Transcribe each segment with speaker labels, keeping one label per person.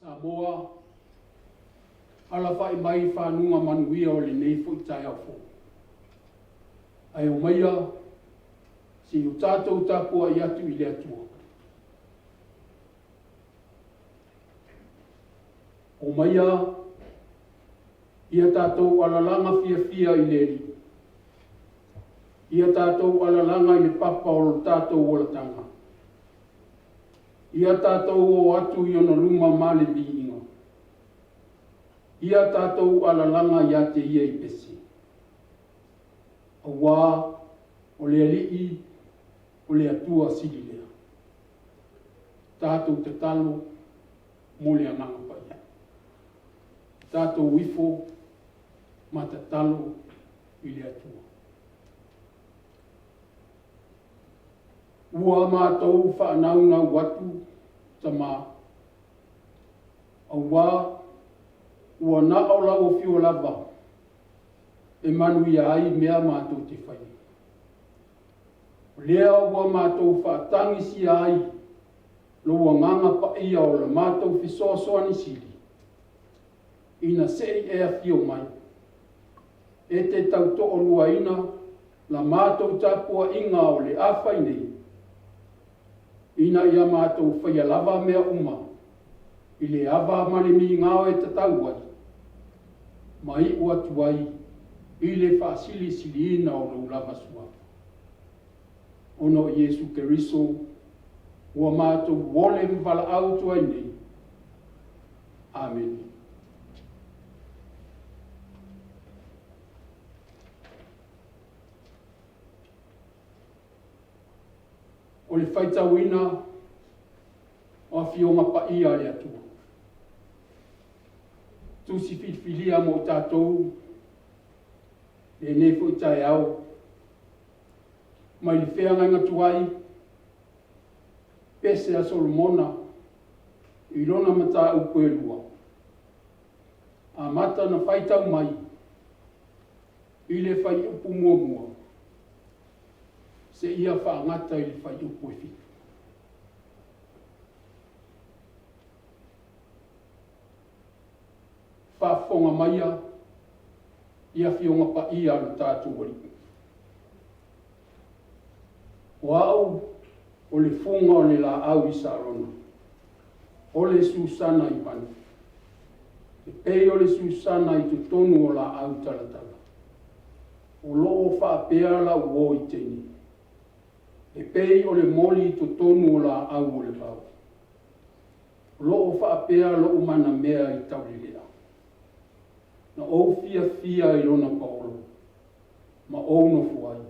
Speaker 1: Samoa, alafai mai i faguga manuia o lenei foi taeao fou. Ae omaia se i o tatou tapuai atu i le Atua. Omaia ia tatou alalaga fiafia i le Alii, ia tatou alalaga i le papa o lo tatou olataga. Ia tatou o atu i ona luma ma le viiga. Ia tatou alalaga ia te ia i pese. Auā o le Alii o le Atua sili lea. Tatou tatalo mo le Agaga Paia. Tatou ifo ma tatalo i le Atua. Ua matou faanaunau atu, Tama, auā ua na o lau afio lava e manuia ai mea matou te faia. O lea ua matou faatagisia ai lou agaga paia o le matou fesoasoani sili, ina se i e afio mai, e te tautoaluaina la matou tapuaiga o le a fai nei, ina ia matou faia lava mea uma i le ava ma le migao e tatau ai, ma iu atu ai i le faasilisiliina o lou lava suafa. Ona o Iesu Keriso ua matou ole ma valaau atu ai nei. Amene. O le faitauina o Afioga Paia a le Atua. Tusi filifilia mo tatou lenei foi taeao mai le feagaiga tuai pese a Solomona i lona mataupu e lua. Amata na faitau mai i le fuaiupu muamua seia faagata i le fuaiupu e 7. Faafofoga maia i afioga paia a lo tatou Alii. O au o le fuga o le laau i Sarona, o le susana i vanu, e pei o le susana i totonu o laau talatala. O lo o faapea lau uo i teine, e pei o le moli i totonu o laau o le vao. O lo o faapea lou manamea i taulelea. Na ou fiafia i lona paolo, ma ou nofo ai.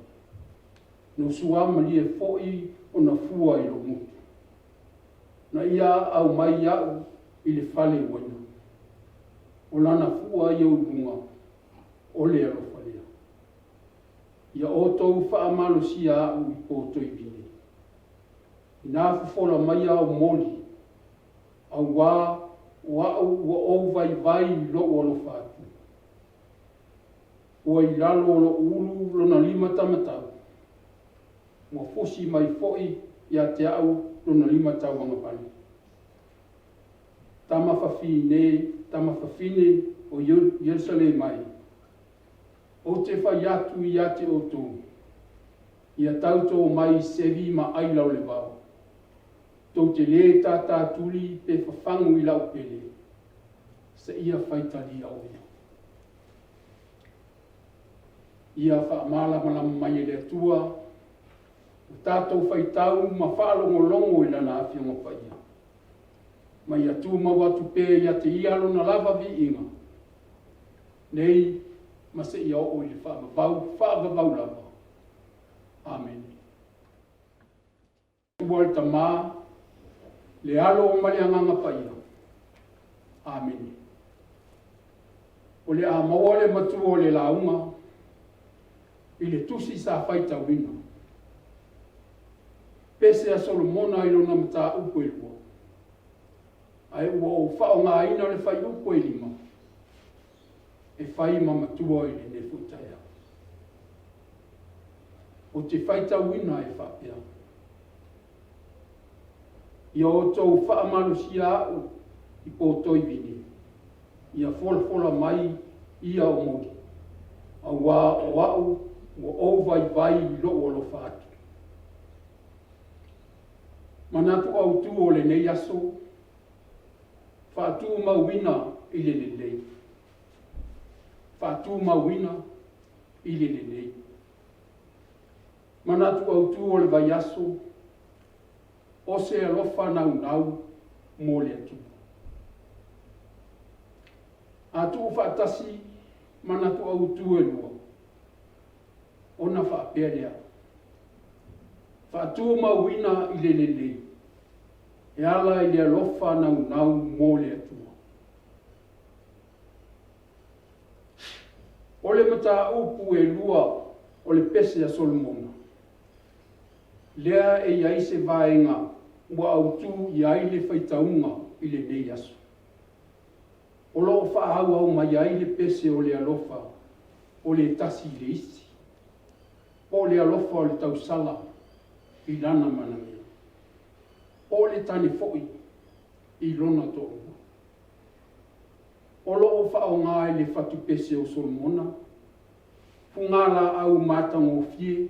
Speaker 1: Na suamalie foi ona fua i lou gutu. Na ia aumai au i le fale uaina. O lana fua ia i luga, o le alofa lea. Ia outou faamalosia au i poto i vine. Inā fofola mai ao moli, auā o au ua ou vaivai i lou alofa atu. Ua i lalo o lou ulu lona lima tamatau. tusi mai foi ia te a'u lona limatauagavale. Tama fafine, tama fafine o Ierusalema e, ou te fai atu ia te outou, ia tautō mai sevi ma aila o le vao, tou te lē tātātuli pe fafagu i la'u pele, seia faitalia o ia. Ia faamalamalama mai e le Atua o tatou faitau ma faalogologo i Lana Afioga Paia. Ma ia tumau atu pea ia te Ia lona lava viiga, nei ma seia oo i le faavavau faavavau lava. Amene. Atua le Tama, le Alo ma le Agaga Paia. Amene. O le a maua le matua o le lauga i le tusi sa faitauina. Pese a Solomona i lona mataupu e lua, ae ua ou faaaogaina le fuaiupu e 5 e fai ma matua i lenei foi taeao. Ou te faitauina e faapea: Ia outou faamalosia a'u i potoivine, ia folafola mai ia o moli, auā o a'u ua ou vaivai i lo'u alofa atu. Manatu autū o lenei aso, faatumauina i le lelei. Faatumauina i le lelei. Manatu autū o le vaiaso, o se alofa naunau mo le Atua. A tuufaatasi manatu autū e lua, ona faapea lea, faatumauina i le lelei, e ala i le alofa naunau mo le Atua. O le mataupu e lua o le pese a Solomona, lea e i ai se vaega ua autū i ai le faitauga i lenei aso. O lo o faaauau mai ai le pese o le alofa o le tasi i le isi, po o le alofa o le tausala i lana manamea, po o le tane foi i lona toalua. O lo o faaaoga e le fatupese o Solomona fugalaau matagofie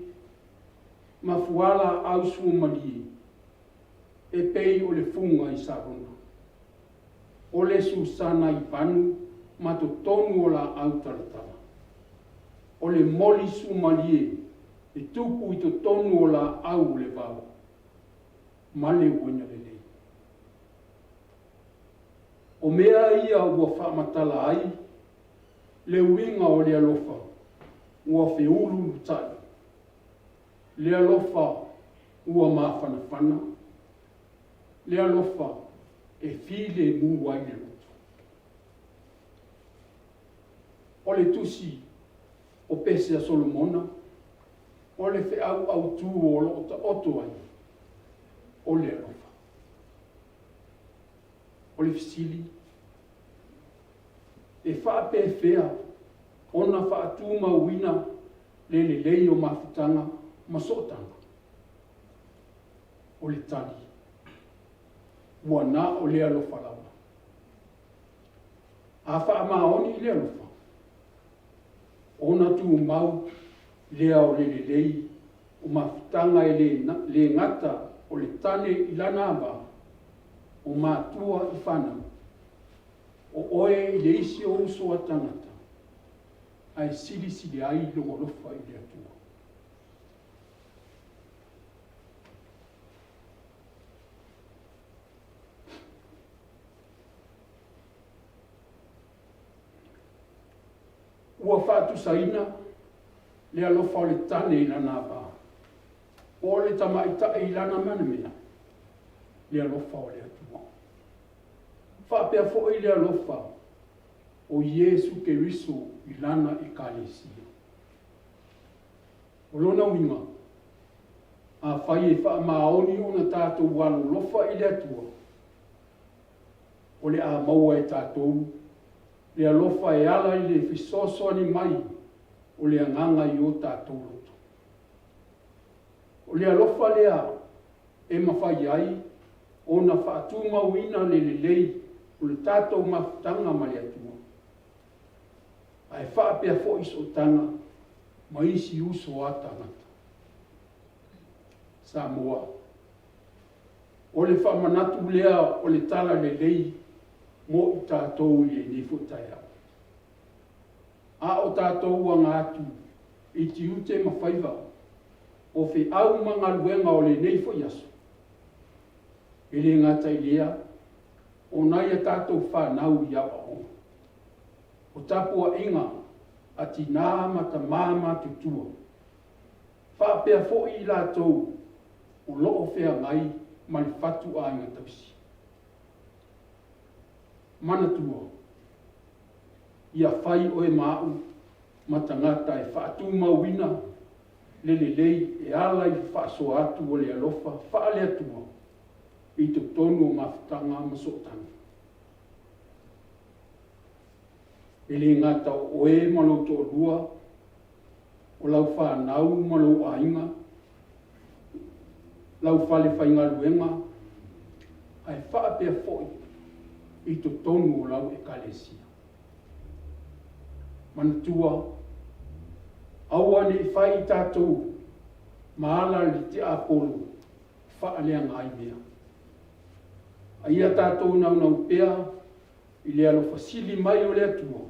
Speaker 1: ma fualaau suamalie e pei o le fuga i Sarona, o le susana i vanu ma totonu o laau talatala, o le moli suamalie e tupu i totonu o laau o le vao, ma le uaina lelei. O mea ia ua faamatala ai le uiga o le alofa ua feululutai, le alofa ua mafanafana, le alofa e filemu ai le loto. O le tusi o Pese a Solomona, o le feau autū o lo o taoto ai, o le alofa. O le fesili, e faapefea ona faatumauina le lelei o mafutaga ma sootaga? O le tali, ua na o le alofa lava. A faamaoni i le alofa, ona tumau lea o le lelei o mafutaga e le gata o le tane i lana ava, o matua i fanau, o oe i le isi o uso a tagata, ae silisili ai lou alofa i le Atua. Ua faatusaina le alofa o le tane i lana ava, po o le tamaitai i lana manamea, le alofa o le Atua. Faapea foi le alofa o Iesu Keriso i lana Ekalesia. O lona uiga, afai e faamaoni ona tatou alolofa i le Atua, o le a maua e tatou le alofa e ala i le fesoasoani mai o le Agaga i o tatou loto. O le alofa lea e mafai ai ona faatumauina le lelei o le tatou mafutaga ma le Atua, ae faapea foi sootaga ma isi uso a tagata. Samoa, o le faamanatu lea o le Talalelei mo i tatou i lenei foi taeao. A o tatou aga atu i tiute ma faiva o feau ma galuega o lenei foi aso, e le gata i lea, o nai a tatou fanau i aoaoga, o tapuaiga a tina ma tama matutua, faapea foi i latou o lo o feagai ma le fatuaiga tausī. Manatua, ia fai oe ma a'u ma tagata e faatumauina le lelei e ala i le faasoa atu o le alofa faale-Atua i totonu o mafutaga ma sootaga. E le gata o oe ma lou toalua, o lau fanau ma lou aiga, lau falefaigaluega, ae faapea foi i totonu o lau ekalesia. Manatua, aua ne i fai i tatou ma ala i le tiapolo e faaleaga ai mea. A ia tatou naunau pea i le alofa sili mai o le Atua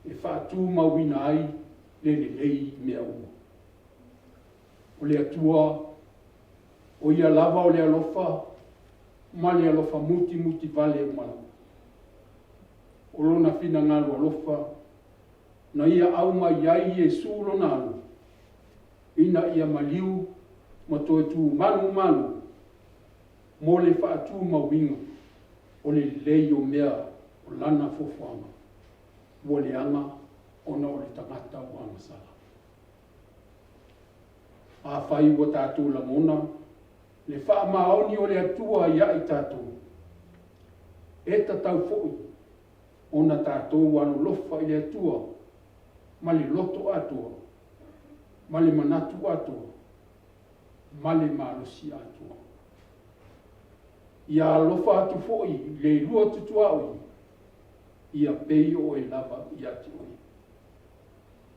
Speaker 1: e faatumauina ai le lelei i mea uma. O le Atua, o Ia lava o le alofa ma le alofa mutimutivale uma lava. O Lona finagalo alofa na Ia aumai ai Iesu Lona Alo, ina ia maliu ma toe tu manumanu mo le faatumauina o le lelei o mea o Lana fuafuaga ua leaga ona o le tagata ua agasala. Afai ua tatou lagona le faamaoni o le Atua ia i tatou, e tatau foi ona tatou alolofa i le Atua ma le loto atoa, ma le manatu atoa, ma le malosi atoa. Ia alofa atu foi i le lua tutuaui, ia pei o oe lava ia te oe.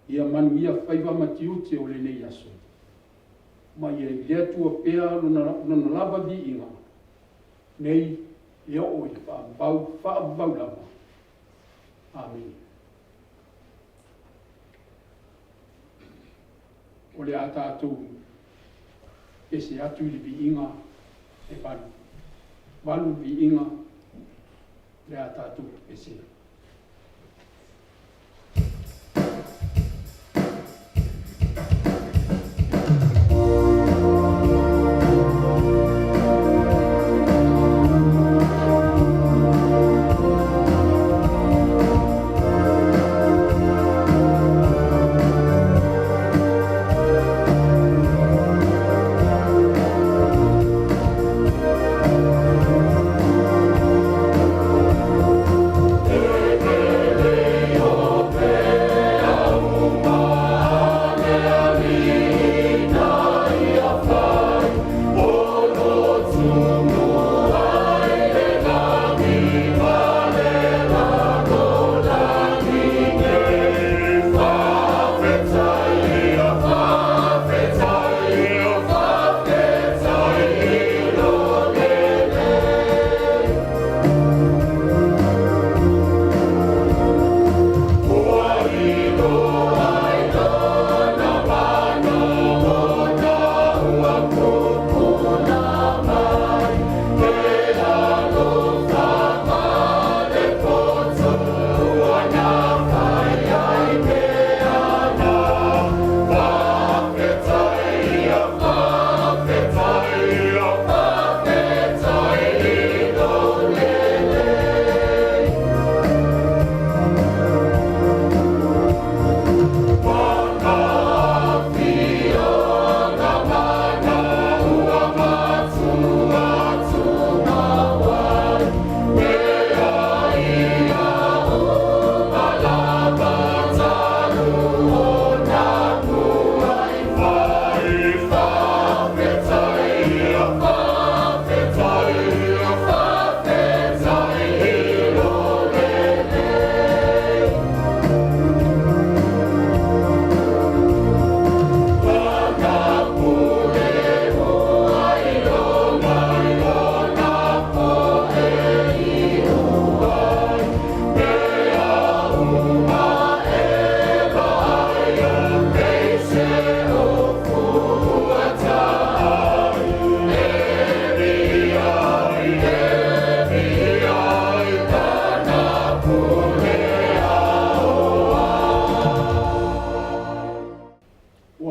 Speaker 1: Ia manuia faiva ma tiute o lenei aso, ma ia i le Atua pea lona, lona lava viiga, nei e oo i le faavavau, faavavau lava. Amene. O le a tatou pese atu i le viiga e valu. Valu viiga, le a tatou pese.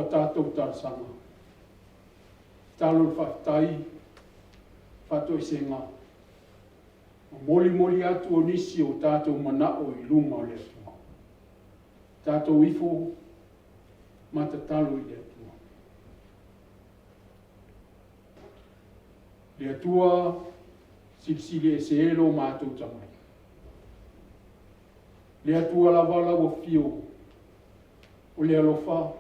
Speaker 1: a tatou talosaga, tatalo i le faafetai, faatoesega, ma molimoli atu o nisi o tatou manao i luma o le Atua. Tatou ifo ma tatalo i le Atua. Le Atua, silisili ese lo matou tamai. Le Atua lava lau afio o le alofa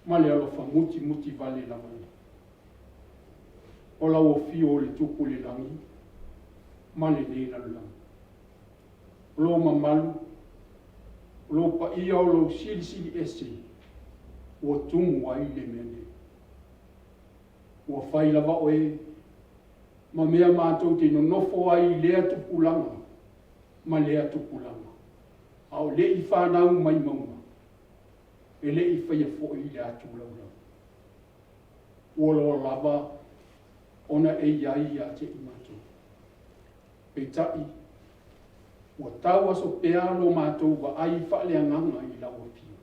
Speaker 1: ma le alofa mutimuti vale lava ia. O lau afio o le tupu i le lagi ma lenei lalolagi. O lou mamalu, o lou paia o lou silisili ese ua tumu ai le mea nei. Ua fai lava oe ma mea matou te nonofo ai i lea tupulaga ma lea tupulaga, a o le i fanau mai mauga, e le i faia foi le atu laulau. Ua loa lava ona e i ai ia te i matou. Peitai, ua tau aso pea lo matou vaai faaleagaga i lau afio,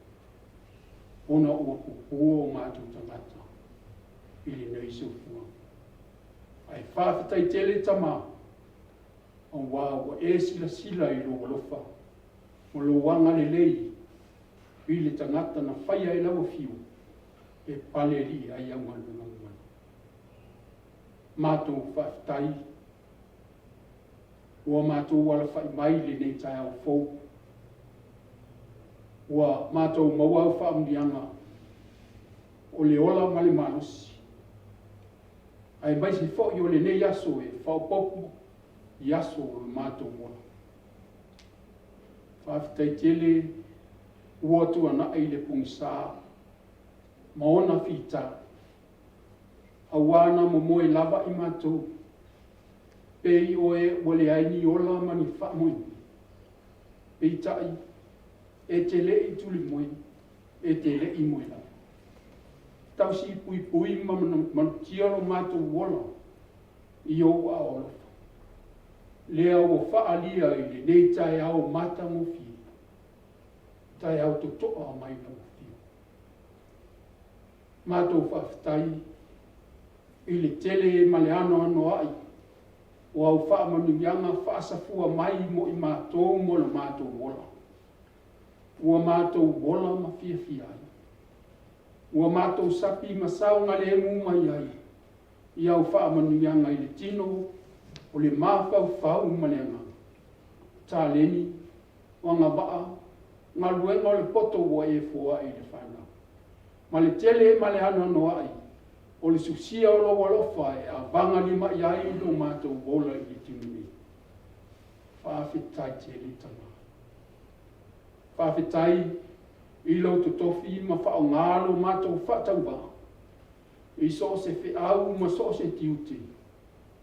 Speaker 1: ona ua pupua o matou tagata i lenei soifuaga. Ae faafetai tele Tama, aua ua e silasila i lou alofa ma lou agalelei i le tagata na faia e lau afio e palealii ai au galuega mamana. Matou faafetai ua matou alafai mai i lenei taeao fou, ua matou maua au faamanuiaga o le ola ma le malosi, aemaise foi o lenei aso e faaopoopo i aso o le matou ola. Faafetai tele ua tuanai le pogisa ma ona fita, aua na momoe lava i matou, pei o e ua leai ni ola ma ni faamoemoe. Peitai, e te le i tulimoe, e te le i moe lava. Tausi puipui ma malutia lo matou ola i ou aao alofa. Lea ua faaalia i lenei taeao matagofie, taeao totoa mai lau afio. Matou faafetai i le tele ma le anoanoai o au faamanuiaga faasafua mai mo i matou mo le matou ola. Ua matou ola ma fiafia ai. Ua matou sapi ma saogalemu mai ai i au faamanuiaga i le tino, o le mafaufau ma le agaga. Taleni, o agavaa, galuega o le poto ua e foai i le fanau. Ma le tele ma le anoanoai o le sosia o lou alofa e avagalima i ai lo matou ola i le tino nei. Faafetai tele Tama. Faafetai i lou totofi ma faaaoga lo matou faatauvaa i so o se feau ma so o se tiute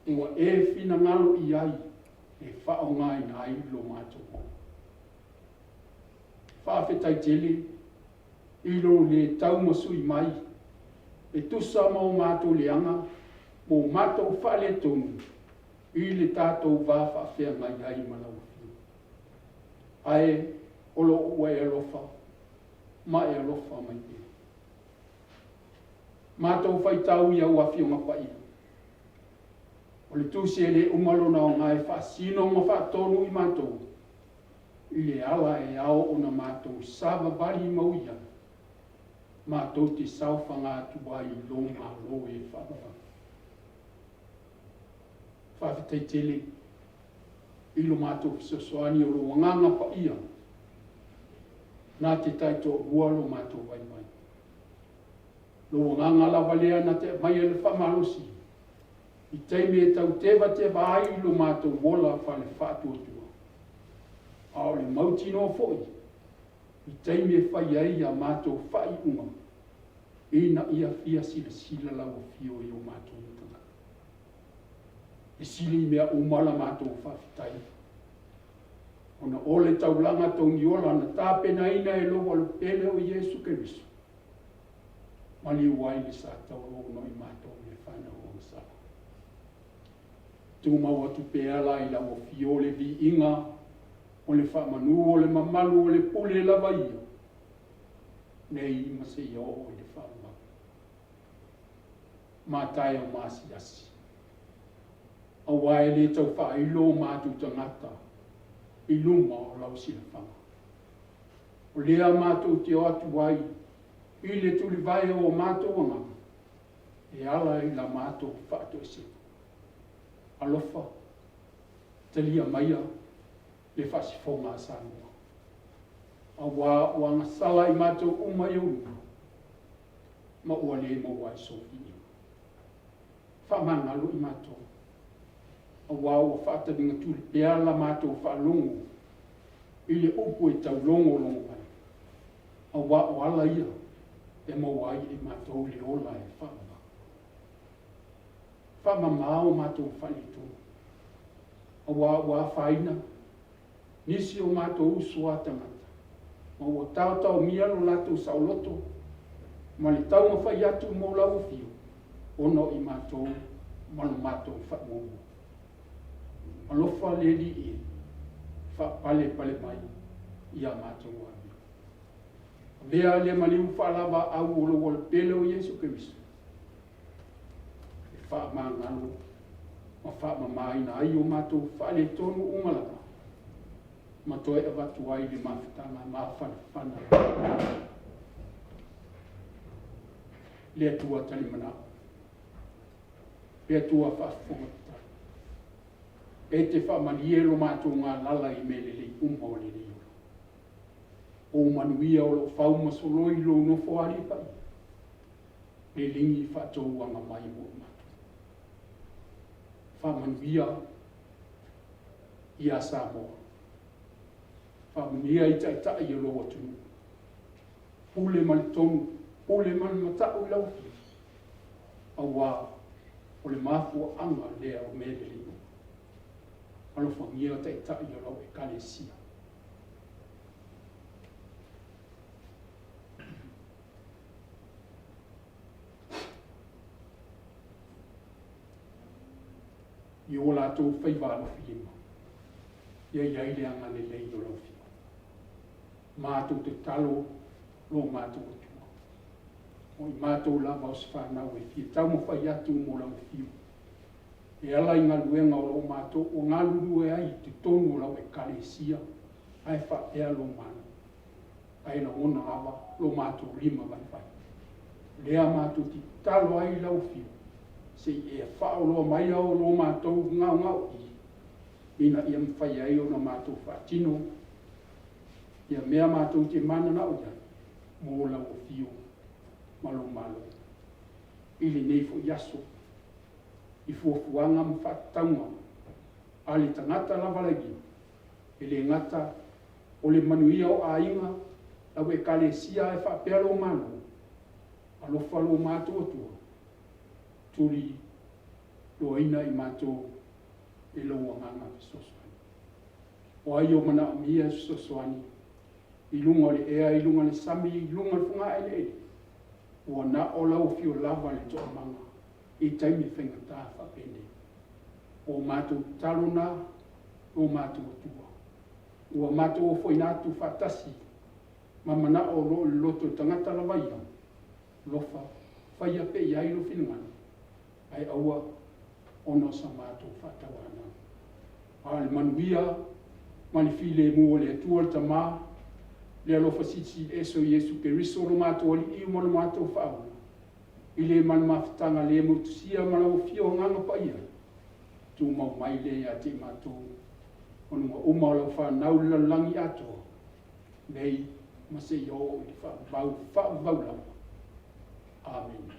Speaker 1: ua e finagalo i ai e faaaogaina ai lo matou ola. Faafetai tele i lou le taumasui mai e tusa ma o matou leaga ma o matou faaletonu i le tatou va faafeagai ai ma lau Afioga. Ae o lo o ua e alofa ma e alofa mai pea. Matou faitau i au Afioga Paia, o le tusi e le uma lona aoga e faasino ma faatonu i matou i le ala e ao ona matou savavali mau ai, matou te saofaga atu ai i lou Malo e faavavau. Faafetai tele i lo matou fesoasoani o lou Agaga Paia na te taitoalua lo matou vaivai. Lou Agaga lava lea na te aumaia le faamalosi i taimi e tau tevateva ai lo matou ola faale-faatuatua, a o le mautinoa foi i taimi e fai ai a matou faaiuga ina ia fia silasila lau afio i o matou tagata. E sili mea uma la matou faafetai, ona o le taulaga togiola na tapenaina e lou alopele o Iesu Keriso, maliu ai le sa taualoa i matou le fanau agasala. Tumau atu pea la i lau afio le viiga o le faamanu o le mamalu o le pule lava ia. nei ma seia oo i le faavavau. Mataia ma asiasi. Aua e le tau faailo o matou tagata i luma o lau silafaga. O lea matou te o atu ai i le tulivae o matou agaga e ala i la matou faatoesega. Alofa, talia maia le faasifoga a Samoa. Aua ua agasala i matou uma i ou luma, ma ua le maua ai sou viiga. Faamagalo i matou, aua ua faataligatuli pea la matou faalogo i le upu e taulogologo mai, aua o ala ia e maua ai e matou le ola e faavavau. Faamama o matou faaletonu, aua ua afaina nisi o matou uso a tagata, ma ua taotaomia lo latou saoloto ma le taumafai atu mo lau afio, ona o i matou ma lo matou faamuamua. Alofa le Alii e, faapalepale mai ia matou amio. Avea lea maliu faalaavaau o lou Alapele o Iesu Keriso, e faamagalo ma faamamaina ai o matou faaletonu uma lava, ma toe avatu ai le mafutaga mafanafana le Atua talimanao, le Atua faafofoga tatalo, e te faamalie lo matou galala i mea lelei uma o lenei ola. O manuia o lo o fau ma soloi lou Nofoalii paia, leligi faatouaga mai mo i matou. Faamanuia ia Samoa, faamanuia i taitai o lou atunuu, pule ma le tonu, pule ma le matau i lau Afioga, aua o le mafuaaga lea o mea lelei uma. Alofagia taitai o lau Ekalesia. I o latou faiva alofilima, ia i ai le agalelei o lau Afioga. Matou tatalo lo matou Atua, o i matou lava o se fanau e fia taumafai atu mo lau afio, e ala i galuega o lo o matou o galulue ai i totonu o lau Ekalesia ae faapea lou Malo, ae lagona lava lo matou lima vaivai. O lea matou te tatalo ai i lau afio, se i e faaoloa maia o lo matou gaogaoii, ina ia mafai ai ona matou faatino ia mea matou te mananao i ai mo lau afio ma lou Malo. I lenei foi aso, i fuafuaga ma faatatauga a le tagata lava laia, e le gata o le manuia o aiga, lau Ekalesia ae faapea lou Malo, alofa lo matou Atua, tuli loaina i matou e lou agaga fesoasoani. O ai o manaomia se fesoasoani i luga o le ea, i luga o le sami, i luga o le fogaeleele, ua na o lau afio lava le toamaga i taimi faigata faapenei. O matou tatalo na lo matou Atua, ua matou ofoina atu faatasi ma manao o lo o i le loto o le tagata lava ia, alofa, faia pea i ai lou finagalo, ae aua ona o sa matou faatauanau. A o le manuia ma le filemu o le Atua le Tama, le alofa silisili ese o Iesu Keriso lo matou Alii ma lo matou Faaola, i le ma le mafutaga le motusia ma lau Afio Agaga Paia, tumau mai lea ia te i matou, ma luga uma o lau fanau i le lalolagi atoa, nei ma seia oo i le faavavau, faavavau lava. Amene.